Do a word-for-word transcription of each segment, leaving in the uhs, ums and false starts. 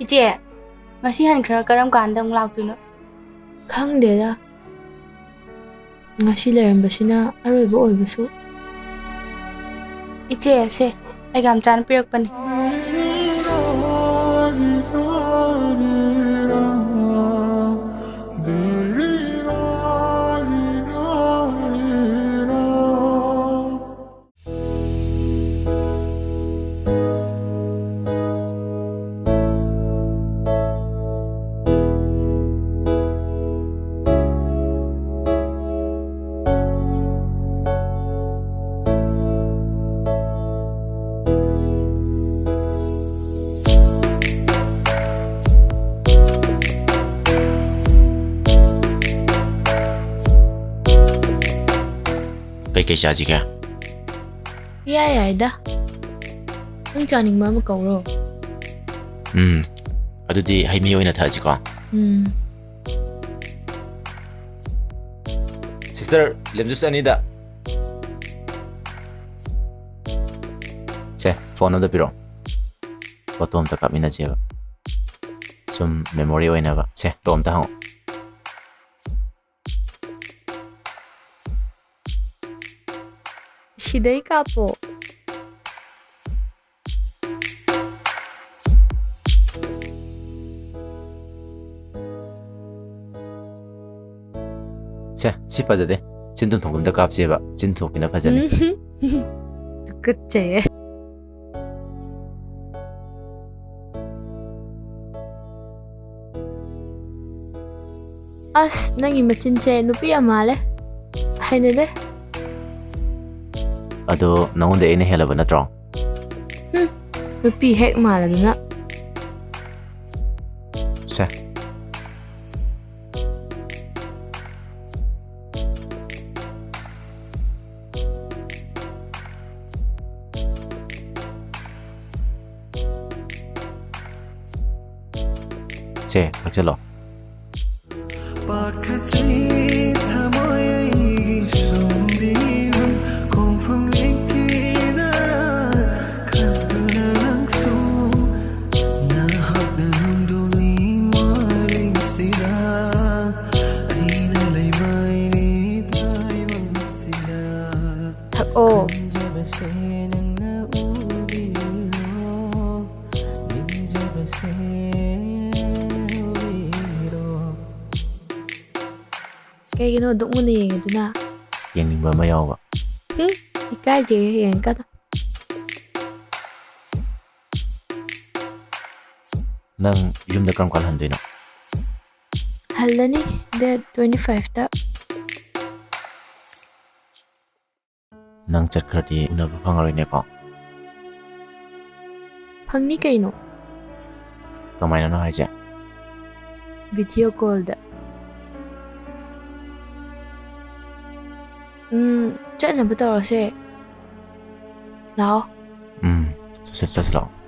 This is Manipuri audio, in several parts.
ꯏꯆꯦ, ꯉꯁꯤ ꯍꯟꯈ꯭ꯔꯒ ꯀꯔꯝ ꯀꯥꯟꯗ ꯑꯃꯨꯛ ꯂꯥꯛꯇꯣꯏꯅꯣ? ꯈꯪꯗꯦꯗ꯫ ꯉꯁꯤ ꯂꯩꯔꯝꯕꯁꯤꯅ ꯑꯔꯣꯏꯕ ꯑꯣꯏꯕꯁꯨ꯫ ꯏꯆꯦ, ꯁꯦ, ꯑꯩꯒ ꯌꯥꯝ ꯆꯥꯅ ꯄꯤꯔꯛꯄꯅꯤ꯫ ꯀꯩꯀꯩ ꯆꯥꯁꯤꯒꯦ? ꯏꯌꯥ ꯌꯥꯏꯗ꯫ ꯅꯪ ꯆꯥꯅꯤꯡꯕ ꯑꯃ ꯀꯧꯔꯣ꯫ ꯎꯝ, ꯑꯗꯨꯗꯤ ꯍꯩ ꯃꯍꯤ ꯑꯣꯏꯅ ꯊꯛꯑꯁꯤꯀꯣ꯫ ꯎꯝ꯫ Sister, lemon juice ꯑꯅꯤꯗ꯫ ꯁꯦ, phone ꯑꯝꯇ ꯄꯤꯔꯛꯑꯣ꯫ Photo ꯑꯝꯇ ꯀꯥꯞꯃꯤꯟꯅꯁꯦꯕ꯫ ꯁꯨꯝ memory ꯑꯣꯏꯅꯕ꯫ ꯁꯦ, ꯂꯣ ꯑꯝꯇ ꯍꯪꯉꯣ꯫ ꯁꯤꯗꯩ ꯀꯥꯞꯄꯣ꯫ ꯁꯦ, ꯁꯤ ꯐꯖꯗꯦ꯫ ꯆꯤꯟ ꯇꯨꯝꯊꯣꯛꯄ ꯑꯝꯇ ꯀꯥꯞꯁꯦꯕ꯫ ꯆꯤꯟ ꯊꯣꯛꯄꯤꯅ ꯐꯖꯅꯤ꯫ ꯎꯝ꯫ ꯇꯨꯀꯠꯆꯩꯌꯦ꯫ ꯑꯁ, ꯅꯪꯒꯤ ꯃꯆꯤꯟꯁꯦ ꯅꯨꯄꯤ ꯌꯥꯝ ꯃꯥꯜꯂꯦ꯫ ꯍꯩꯅꯗꯦ꯫ ꯑꯗꯣ ꯅꯉꯣꯟꯗ ꯑꯩꯅ ꯍꯦꯜꯂꯕ ꯅꯠꯇ꯭ꯔꯣ? ꯍꯨꯝ, ꯅꯨꯄꯤ ꯍꯦꯛ ꯃꯥꯜꯂꯗꯅ꯫ ꯁꯦ꯫ ꯁꯦ, ꯊꯛꯆꯜꯂꯣ꯫ ꯄꯥꯈꯠꯆꯩ ꯊꯃꯣꯏ ꯑꯩꯒꯤ ꯁꯣꯝꯕꯤꯔꯣ, ꯈꯣꯡꯐꯝ ꯂꯩꯇꯦꯅ ꯈꯟꯗꯨꯅ ꯅꯪꯁꯨ ꯅꯍꯥꯛꯅ ꯍꯨꯟꯗꯣꯛꯂꯤ ꯃꯥꯂꯦꯝꯁꯤꯗ, ꯑꯩꯅ ꯂꯩꯃꯥꯏꯅꯤ ꯇꯥꯏꯕꯪꯁꯤꯗ꯫ ꯊꯛꯑꯣ꯫ ꯈꯟꯖꯕꯁꯦ ꯅꯪꯅ ꯎꯕꯤꯔꯣ, ꯅꯤꯡꯖꯕꯁꯦ ꯎꯕꯤꯔꯣ꯫ ꯀꯩꯒꯤꯅꯣ ꯑꯗꯨꯛ ꯃꯨꯟꯅ ꯌꯦꯡꯉꯤꯗꯨꯅ? ꯌꯦꯡꯅꯤꯡꯕ ꯑꯃ ꯌꯥꯎꯕ꯫ ꯍꯨꯝ, ꯏꯀꯥꯏꯖꯩꯌꯦ, ꯌꯦꯡꯉꯛꯀꯅꯨ꯫ ꯅꯪ ꯌꯨꯝꯗ ꯀꯔꯝ ꯀꯥꯟ ꯍꯟꯗꯣꯏꯅꯣ? ꯍꯜꯂꯅꯤ, date twenty five ꯇ꯫ ꯅꯪ ꯆꯠꯈ꯭ꯔꯗꯤ ꯎꯅꯕ ꯐꯪꯉꯔꯣꯏꯅꯦꯀꯣ? ꯐꯪꯅꯤ ꯀꯩꯅꯣ꯫ ꯀꯃꯥꯏꯅꯅꯣ ꯍꯥꯏꯁꯦ? Video call ꯗ꯫ ꯎꯝ, ꯆꯠꯅꯕ ꯇꯧꯔꯁꯦ꯫ ꯂꯥꯛꯑꯣ꯫ ꯎꯝ, ꯆꯠꯁꯦ, ꯆꯠꯁꯦ, ꯂꯥꯛꯑꯣ꯫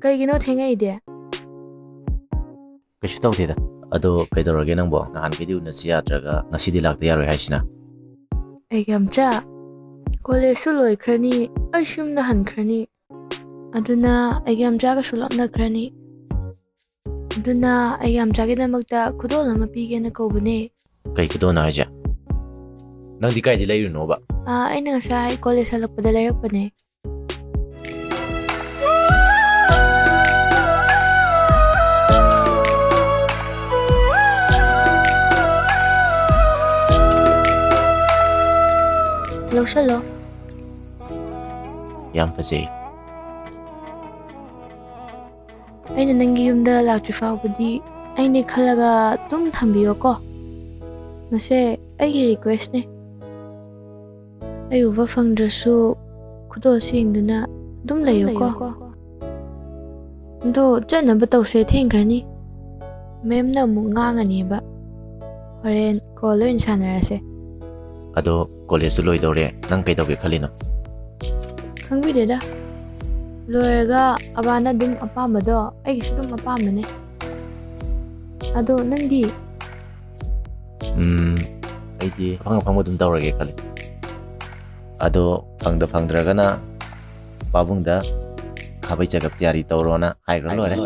ꯀꯩꯒꯤꯅꯣ ꯊꯦꯡꯉꯛꯏꯗꯤ? ꯀꯩꯁꯨ ꯇꯧꯗꯦꯗ꯫ ꯑꯗꯣ ꯀꯩꯗꯧꯔꯒꯦ ꯅꯪꯕꯣ? ꯅꯍꯥꯟꯈꯩꯗꯤ ꯎꯅꯁꯤ ꯌꯥꯗ꯭ꯔꯒ ꯉꯁꯤꯗꯤ ꯂꯥꯛꯇ ꯌꯥꯔꯣꯏ ꯍꯥꯏꯁꯤꯅ? ꯑꯦꯛꯖꯥꯝꯆꯥ, ꯀꯣꯂꯦꯖꯁꯨ ꯂꯣꯏꯈ꯭ꯔꯅꯤ, ꯑꯩꯁꯨ ꯌꯨꯝꯗ ꯍꯟꯈ꯭ꯔꯅꯤ꯫ ꯑꯗꯨꯅ ꯑꯩꯒꯤ ꯌꯥꯝꯆꯥꯒꯁꯨ ꯂꯥꯞꯅꯈ꯭ꯔꯅꯤ꯫ ꯑꯗꯨꯅ ꯑꯩꯒꯤ ꯌꯥꯝꯆꯥꯒꯤꯗꯃꯛꯇ ꯈꯨꯗꯣꯜ ꯑꯃ ꯄꯤꯒꯦꯅ ꯀꯧꯕꯅꯦ꯫ ꯀꯩ ꯈꯨꯗꯣꯜꯅꯣ ꯍꯥꯏꯁꯦ? ꯅꯪꯗꯤ ꯀꯥꯏꯗ ꯂꯩꯔꯨꯅꯣꯕ? ꯑꯥ, ꯑꯩꯅ ꯉꯁꯥꯏ ꯀꯣꯂꯦꯖ ꯍꯜꯂꯛꯄꯗ ꯂꯩꯔꯛꯄꯅꯦ꯫ ꯂꯧꯁꯜꯂꯣ꯫ ꯌꯥꯝ ꯐꯖꯩ꯫ ꯑꯩꯅ ꯅꯪꯒꯤ ꯌꯨꯝꯗ ꯂꯥꯛꯇ꯭ꯔꯤ ꯐꯥꯎꯕꯗꯤ ꯑꯩꯅꯦ ꯈꯜꯂꯒ ꯑꯗꯨꯝ ꯊꯝꯕꯤꯌꯣꯀꯣ꯫ ꯃꯁꯦ ꯑꯩꯒꯤ ꯔꯤꯀ꯭ꯋꯦꯁꯅꯦ꯫ ꯑꯩ ꯎꯕ ꯐꯪꯗ꯭ꯔꯁꯨ ꯈꯨꯗꯣꯜ ꯁꯦꯡꯗꯨꯅ ꯑꯗꯨꯝ ꯂꯩꯌꯣꯀꯣ꯫ ꯑꯗꯣ ꯆꯠꯅꯕ ꯇꯧꯁꯦ, ꯊꯦꯡꯈ꯭ꯔꯅꯤ꯫ ꯃꯦꯝꯅ ꯑꯃꯨꯛ ꯉꯥꯡꯉꯅꯦꯕ꯫ ꯍꯣꯔꯦꯟ ꯀꯣꯜꯗ ꯑꯣꯏꯅ ꯁꯥꯟꯅꯔꯁꯦ꯫ ꯑꯗꯣ ꯀꯣꯂꯦꯖꯁꯨ ꯂꯣꯏꯗꯧꯔꯦ, ꯅꯪ ꯀꯩꯗꯧꯒꯦ ꯈꯜꯂꯤꯅꯣ? ꯈꯪꯕꯤꯗꯦꯗ꯫ ꯂꯣꯏꯔꯒ ꯑꯕꯥꯅ ꯑꯗꯨꯝ ꯑꯄꯥꯝꯕꯗꯣ ꯑꯩꯒꯤꯁꯨ ꯑꯗꯨꯝ ꯑꯄꯥꯝꯕꯅꯦ꯫ ꯑꯗꯣ ꯅꯪꯗꯤ? ꯎꯝ, ꯑꯩꯗꯤ ꯑꯐꯪ ꯑꯐꯪꯕ ꯑꯗꯨꯝ ꯇꯧꯔꯒꯦ ꯈꯜꯂꯤ꯫ ꯑꯗꯣ ꯐꯪꯗ ꯐꯪꯗ꯭ꯔꯒꯅ ꯄꯥꯕꯨꯡꯗ ꯈꯥꯕꯩ ꯆꯒꯞ ꯇꯌꯥꯔꯤ ꯇꯧꯔꯣꯅ ꯍꯥꯏꯈ꯭ꯔ ꯂꯣꯏꯔꯦ꯫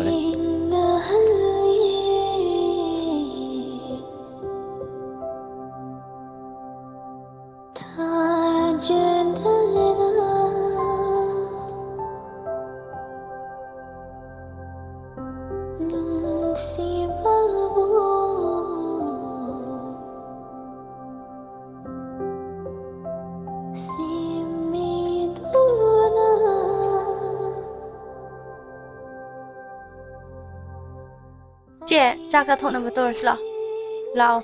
ꯆꯦ, ꯆꯥꯛ ꯆꯥꯊꯣꯛꯅꯕ ꯇꯧꯔꯁꯤ ꯂꯥꯛꯑꯣ꯫ ꯂꯥꯛꯑꯣ꯫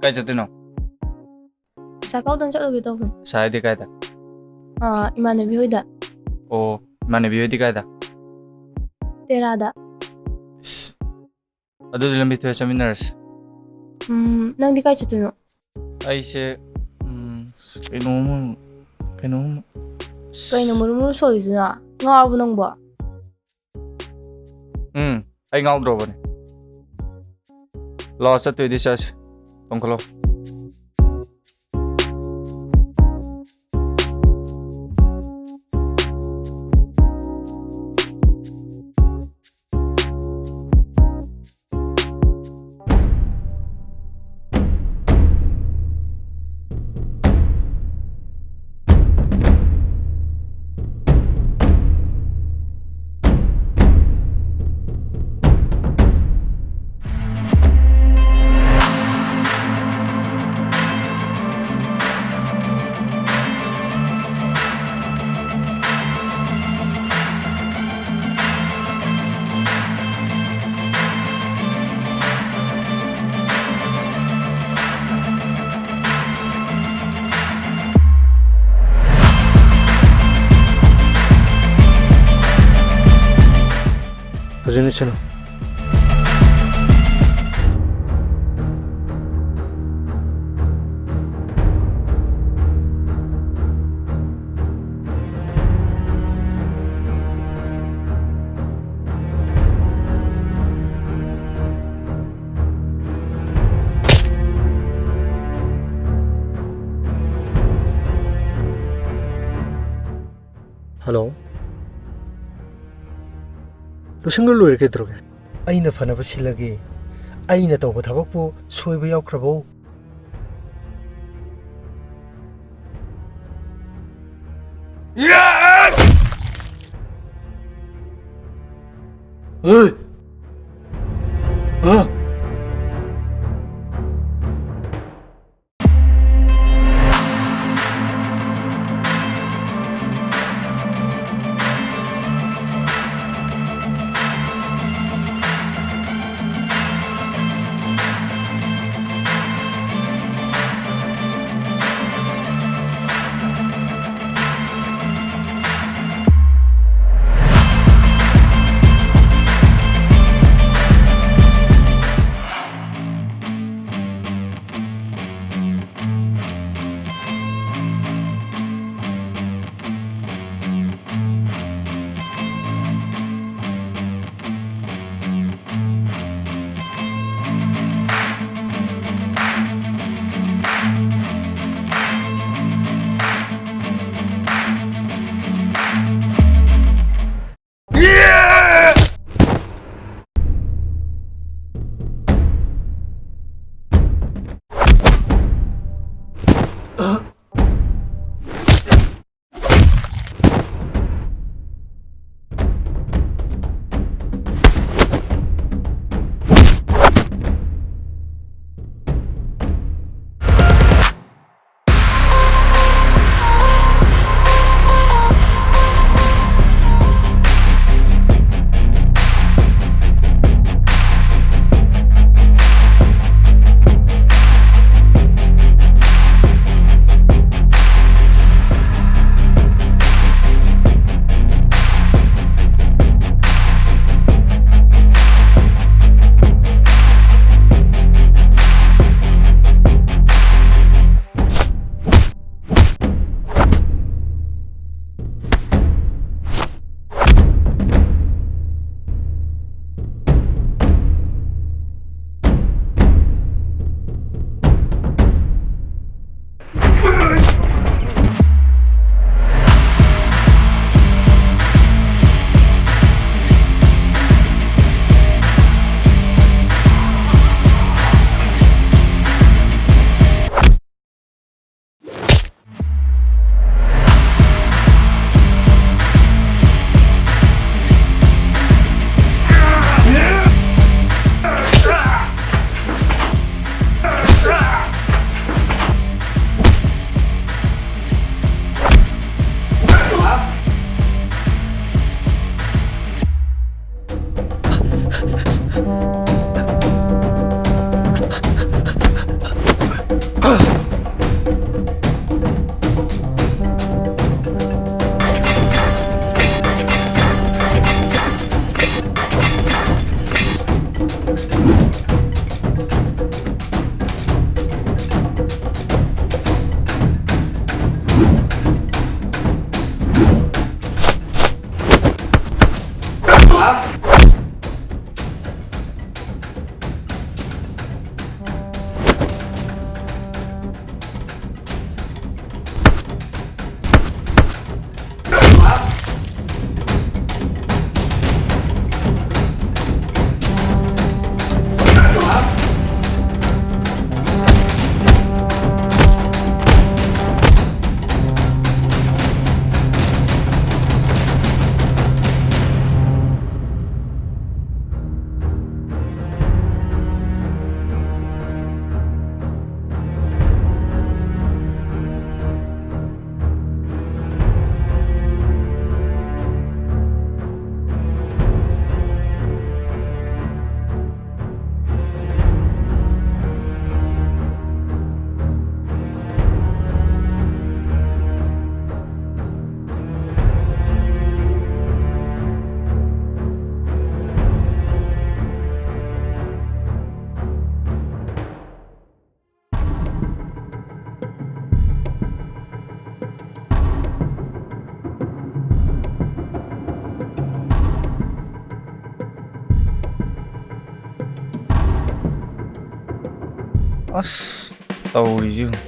ꯀꯥꯏ ꯆꯠꯇꯣꯏꯅꯣ? ꯉꯁꯥꯏ ꯐꯥꯎꯗꯅ ꯆꯠꯂꯨꯒꯦ ꯇꯧꯕꯅꯤ꯫ ꯉꯁꯥꯏ ꯍꯥꯏꯗꯤ ꯀꯥꯏꯗ? ꯑꯥ, ꯏꯃꯥꯟꯅꯕꯤ ꯍꯣꯏꯗ꯫ ꯑꯣ, ꯏꯃꯥꯟꯅꯕꯤ ꯍꯣꯏꯗꯤ ꯀꯥꯏꯗ? ꯇꯦꯔꯥꯗ꯫ ꯏꯁ, ꯑꯗꯨꯗꯤ ꯂꯝꯕꯤ ꯊꯣꯛꯑꯦ, ꯆꯠꯃꯤꯟꯅꯔꯁꯤ꯫ ꯎꯝ, ꯅꯪꯗꯤ ꯀꯥꯏ ꯆꯠꯇꯣꯏꯅꯣ? ꯑꯩꯁꯦ, ꯎꯝ, ꯀꯩꯅꯣꯝ, ꯀꯩꯅꯣꯝ꯫ ꯀꯩꯅꯣ ꯃꯨꯔꯨ ꯃꯨꯔꯨ ꯁꯣꯜꯂꯤꯗꯨꯅ? ꯉꯥꯎꯔꯕꯣ ꯅꯪꯕꯣ? ꯎꯝ, ꯑꯩ ꯉꯥꯎꯗ꯭ꯔꯣꯕꯅꯦ꯫ ꯂꯥꯛꯑꯣ, ꯆꯠꯇꯣꯏꯗꯤ ꯆꯠꯁꯤ꯫ ꯇꯣꯡꯈꯠꯂꯣ꯫ ꯁꯤꯅ, ꯁꯤꯅ꯫ ꯍꯜꯂꯣ꯫ ꯂꯣꯏꯁꯤꯟꯈ꯭ꯔ ꯂꯣꯏꯔꯦ, ꯀꯩꯗꯧꯔꯒꯦ? ꯑꯩꯅ ꯐꯅꯕ ꯁꯤꯜꯂꯒꯦ꯫ ꯑꯩꯅ ꯇꯧꯕ ꯊꯕꯛꯄꯨ ꯁꯣꯏꯕ ꯌꯥꯎꯈ꯭ꯔꯕꯣ? ꯑꯁ, ꯇꯧꯔꯤꯁꯤ ꯌꯦꯡꯉꯨ꯫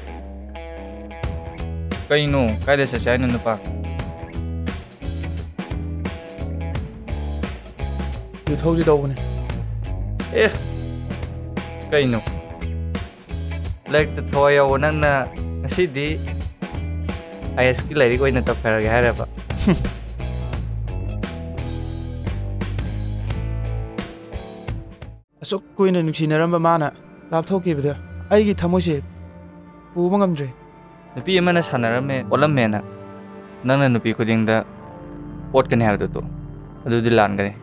ꯀꯩꯅꯣ, ꯀꯥꯏꯗ ꯆꯠꯁꯦ ꯍꯥꯏꯅꯣ, ꯅꯨꯄꯥ? ꯌꯨ ꯊꯧꯁꯤ ꯇꯧꯕꯅꯦ꯫ ꯑꯦ, ꯀꯩꯅꯣ? ꯂꯥꯏꯔꯤꯛꯇ ꯊꯋꯥꯏ ꯌꯥꯎꯕ ꯅꯪꯅ ꯉꯁꯤꯗꯤ ꯑꯥꯏ ꯑꯦꯁꯀꯤ ꯂꯥꯏꯔꯤꯛ ꯑꯣꯏꯅ ꯇꯧꯊꯔꯒꯦ ꯍꯥꯏꯔꯕ? ꯑꯁꯨꯛ ꯀꯨꯏꯅ ꯅꯨꯡꯁꯤꯅꯔꯝꯕ ꯃꯥꯅ ꯂꯥꯞꯊꯣꯛꯈꯤꯕꯗ ꯑꯩꯒꯤ ꯊꯃꯣꯏꯁꯦ ꯄꯨꯕ ꯉꯝꯗ꯭ꯔꯦ꯫ ꯅꯨꯄꯤ ꯑꯃꯅ ꯁꯥꯟꯅꯔꯝꯃꯦ, ꯑꯣꯠꯂꯝꯃꯦꯅ ꯅꯪꯅ ꯅꯨꯄꯤ ꯈꯨꯗꯤꯡꯗ ꯑꯣꯠꯀꯅꯤ ꯍꯥꯏꯕꯗꯨ ꯇꯣꯛ꯫ ꯑꯗꯨꯗꯤ ꯂꯥꯟꯒꯅꯤ꯫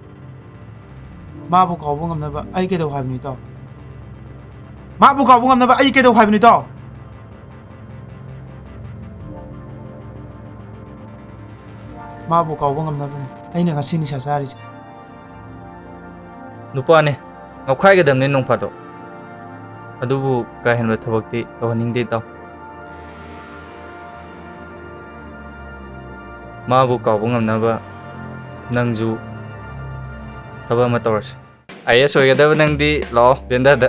ꯃꯥꯕꯨ ꯀꯥꯎꯕ ꯉꯝꯅꯕ ꯑꯩ ꯀꯩꯗꯧ ꯍꯥꯏꯕꯅꯣ, ꯏꯇꯥꯎ? ꯃꯥꯕꯨ ꯀꯥꯎꯕ ꯉꯝꯅꯕ ꯑꯩ ꯀꯩꯗꯧ ꯍꯥꯏꯕꯅꯣ, ꯏꯇꯥꯎ? ꯃꯥꯕꯨ ꯀꯥꯎꯕ ꯉꯝꯅꯕꯅꯦ ꯑꯩꯅ ꯉꯁꯤ ꯅꯤꯁꯥ ꯆꯥꯔꯤꯁꯦ꯫ ꯅꯨꯄꯥꯅꯦ, ꯉꯥꯎꯈꯥꯏꯒꯗꯕꯅꯦ ꯅꯣꯡ ꯐꯥꯗꯣꯛ꯫ ꯑꯗꯨꯕꯨ ꯀꯥ ꯍꯦꯟꯕ ꯊꯕꯛꯇꯤ ꯇꯧꯍꯟꯅꯤꯡꯗꯦ, ꯏꯇꯥꯎ꯫ ꯃꯥꯕꯨ ꯀꯥꯎꯕ ꯉꯝꯅꯕ ꯅꯪꯁꯨ ꯊꯕꯛ ꯑꯃ ꯇꯧꯔꯁꯤ꯫ ꯑꯥꯏ ꯑꯦꯁ ꯑꯣꯏꯒꯗꯕ ꯅꯪꯗꯤ ꯂꯥꯛꯑꯣ, ꯕꯦꯟꯗꯔꯗ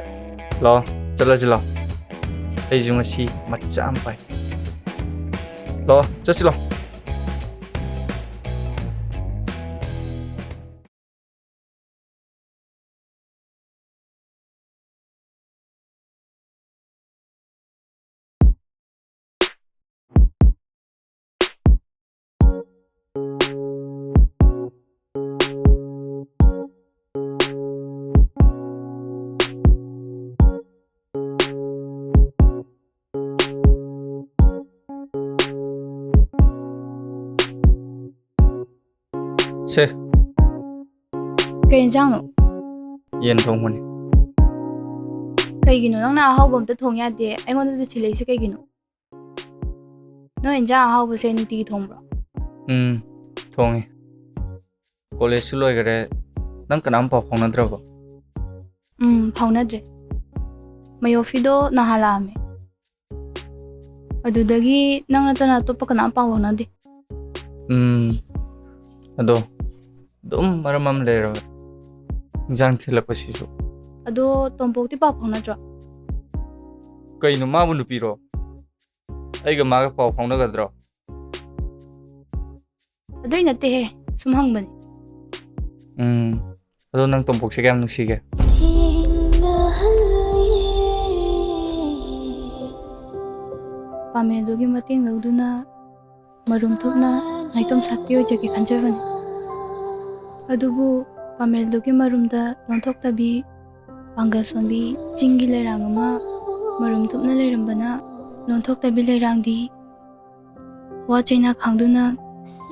ꯂꯥꯛꯑꯣ, ꯆꯠꯂꯁꯤ ꯂꯥꯛꯑꯣ꯫ ꯑꯩꯁꯨ ꯉꯁꯤ ꯃꯆꯥ ꯑꯃ ꯄꯥꯏ꯫ ꯂꯥꯛꯑꯣ, ꯆꯠꯁꯤ ꯂꯥꯛꯑꯣ꯫ ꯁꯦ꯫ ꯀꯩ ꯌꯦꯟꯖꯥꯡꯅꯣ? ꯌꯦꯟ ꯊꯣꯡꯕꯅꯤ꯫ ꯀꯩꯒꯤꯅꯣ ꯅꯪꯅ ꯑꯍꯥꯎꯕ ꯑꯝꯇ ꯊꯣꯡ ꯌꯥꯗꯦ, ꯑꯩꯉꯣꯟꯗꯗ ꯊꯤꯜꯂꯛꯏꯁꯦ ꯀꯩꯒꯤꯅꯣ? ꯅꯣꯏ ꯏꯟꯖꯥꯡ ꯑꯍꯥꯎꯕꯁꯦ ꯅꯨꯡꯇꯤꯒꯤ ꯊꯣꯡꯕ꯭ꯔꯣ? ꯎꯝ, ꯊꯣꯡꯉꯤ꯫ ꯀꯣꯂꯦꯖꯁꯨ ꯂꯣꯏꯈꯔꯦ꯫ ꯅꯪ ꯀꯅꯥꯝ ꯄꯥꯎ ꯐꯥꯎꯅꯗ꯭ꯔꯕꯣ? ꯎꯝ, ꯐꯥꯎꯅꯗ꯭ꯔꯦ꯫ ꯃꯌꯣꯐꯤꯗꯣ ꯅꯍꯥꯟ ꯂꯥꯛꯑꯝꯃꯦ꯫ ꯑꯗꯨꯗꯒꯤ ꯅꯪ ꯅꯠꯇꯅ ꯑꯇꯣꯞꯄ ꯀꯅꯥꯝ ꯄꯥꯎ ꯐꯥꯎꯅꯗꯦ꯫ ꯎꯝ, ꯑꯗꯣ ꯑꯗꯨꯝ ꯃꯔꯝ ꯑꯃ ꯂꯩꯔꯕ ꯏꯟꯖꯥꯡ ꯊꯤꯜꯂꯛꯄꯁꯤꯁꯨ꯫ ꯑꯗꯣ ꯇꯣꯝꯄꯣꯛꯇꯤ ꯄꯥꯎ ꯐꯥꯎꯅꯗ꯭ꯔꯣ? ꯀꯩꯅꯣ, ꯃꯥꯕꯨ ꯅꯨꯄꯤꯔꯣ? ꯑꯩꯒ ꯃꯥꯒ ꯄꯥꯎ ꯐꯥꯎꯅꯒꯗ꯭ꯔꯣ? ꯑꯗꯨꯏ ꯅꯠꯇꯦꯍꯦ, ꯁꯨꯝ ꯍꯪꯕꯅꯤ꯫ ꯎꯝ, ꯑꯗꯣ ꯅꯪ ꯇꯣꯝꯄꯣꯛꯁꯦ ꯀꯌꯥꯝ ꯅꯨꯡꯁꯤꯒꯦ? ꯄꯥꯃꯦꯜꯗꯨꯒꯤ ꯃꯇꯦꯡ ꯂꯧꯗꯨꯅ ꯃꯔꯨꯝ ꯊꯨꯞꯅ ꯅꯥꯏꯇꯣꯝ ꯁꯥꯠꯄꯤ ꯑꯣꯏꯖꯒꯦ ꯈꯟꯖꯕꯅꯤ꯫ ꯑꯗꯨꯕꯨ ꯄꯥꯃꯦꯜꯗꯨꯒꯤ ꯃꯔꯨꯝꯗ ꯂꯣꯟꯊꯣꯛꯇꯕꯤ, ꯄꯥꯡꯒꯜ ꯁꯣꯟꯕꯤ ꯆꯤꯡꯒꯤ ꯂꯩꯔꯥꯡ ꯑꯃ ꯃꯔꯨꯝ ꯊꯨꯞꯅ ꯂꯩꯔꯝꯕꯅ, ꯂꯣꯟꯊꯣꯛꯇꯕꯤ ꯂꯩꯔꯥꯡꯗꯤ ꯋꯥ ꯆꯩꯅꯥ ꯈꯥꯡꯗꯨꯅ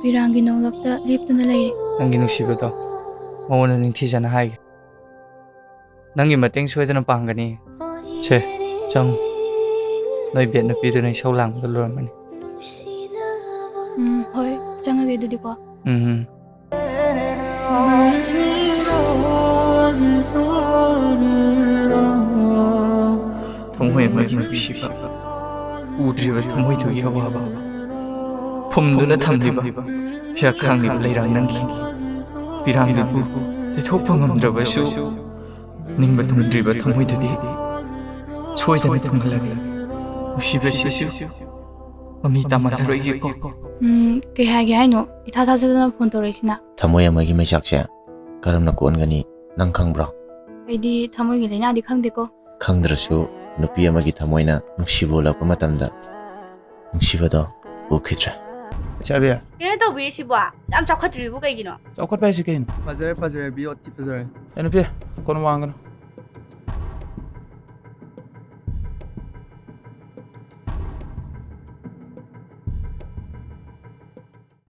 ꯄꯤꯔꯥꯡꯒꯤ ꯅꯣꯡꯂꯛꯇ ꯂꯦꯞꯇꯨꯅ ꯂꯩꯔꯦ꯫ ꯅꯪꯒꯤ ꯅꯨꯡꯁꯤꯕꯗꯣ ꯃꯉꯣꯟꯗ ꯅꯤꯡꯊꯤꯖꯅ ꯍꯥꯏꯒꯦ꯫ ꯅꯪꯒꯤ ꯃꯇꯦꯡ ꯁꯣꯏꯗꯅ ꯄꯥꯡꯒꯅꯤ꯫ ꯁꯦ, ꯆꯪꯉꯨ꯫ ꯅꯣꯏ ꯕꯦꯠ ꯅꯨꯄꯤꯗꯨꯅ ꯏꯁꯧ ꯂꯥꯡꯕꯗ ꯂꯣꯏꯔꯝꯃꯅꯤ꯫ ꯎꯝ, ꯍꯣꯏ, ꯆꯪꯉꯒꯦ ꯑꯗꯨꯗꯤꯀꯣ꯫ ꯎꯝ꯫ ꯊꯃꯣꯏ ꯑꯃꯒꯤ ꯅꯨꯡꯁꯤꯕ, ꯎꯗ꯭ꯔꯤꯕ ꯊꯃꯣꯏꯗꯨꯒꯤ ꯑꯋꯥꯕ ꯐꯨꯝꯗꯨꯅ ꯊꯝꯂꯤꯕ, ꯄꯤꯌꯥꯛ ꯈꯥꯡꯂꯤꯕ ꯂꯩꯔꯥꯡ ꯅꯪꯒꯤ ꯄꯤꯔꯥꯡꯗꯨꯕꯨ ꯇꯩꯊꯣꯛꯄ ꯉꯝꯗ꯭ꯔꯕꯁꯨ, ꯅꯤꯡꯕ ꯊꯨꯡꯗ꯭ꯔꯤꯕ ꯊꯃꯣꯏꯗꯨꯗꯤ ꯁꯣꯏꯗꯅ ꯊꯨꯡꯍꯜꯂꯒꯦ꯫ ꯅꯨꯡꯁꯤꯕꯁꯤꯁꯨ ꯃꯃꯤ ꯇꯥꯃꯜꯂꯔꯣꯏꯒꯦꯀꯣ꯫ ꯎꯝ, ꯀꯩ ꯍꯥꯏꯒꯦ ꯍꯥꯏꯅꯣ? ꯏꯊꯥ ꯊꯥꯖꯗꯅ ꯐꯣꯟ ꯇꯧꯔꯛꯏꯁꯤꯅ꯫ ꯊꯃꯣꯏ ꯑꯃꯒꯤ ꯃꯩꯆꯥꯛꯁꯦ ꯀꯔꯝꯅ ꯀꯣꯟꯒꯅꯤ ꯅꯪ ꯈꯪꯕ꯭ꯔꯣ? ꯑꯩꯗꯤ ꯊꯃꯣꯏꯒꯤ ꯂꯥꯏꯅꯥꯗꯤ ꯈꯪꯗꯦꯀꯣ꯫ ꯈꯪꯗ꯭ꯔꯁꯨ ꯅꯨꯄꯤ ꯑꯃꯒꯤ ꯊꯃꯣꯏꯅ ꯅꯨꯡꯁꯤꯕ ꯎꯠꯂꯛꯄ ꯃꯇꯝꯗ ꯅꯨꯡꯁꯤꯕꯗꯣ ꯎꯈꯤꯗ꯭ꯔꯦ꯫ ꯏꯆꯥꯕꯤ꯫ ꯀꯩꯅꯣ ꯇꯧꯕꯤꯔꯤꯁꯤꯕꯣ? ꯌꯥꯝ ꯆꯥꯎꯈꯠꯇ꯭ꯔꯤꯕꯨ ꯀꯩꯒꯤꯅꯣ? ꯆꯥꯎꯈꯠꯄ ꯍꯥꯏꯁꯤ ꯀꯩꯅꯣ? ꯐꯖꯔꯦ, ꯐꯖꯔꯦ, ꯕꯤ ꯑꯣ ꯇꯤ ꯐꯖꯔꯦ꯫ ꯑꯦ ꯅꯨꯄꯤ, ꯀꯣꯟ ꯋꯥꯡꯒꯅꯨ꯫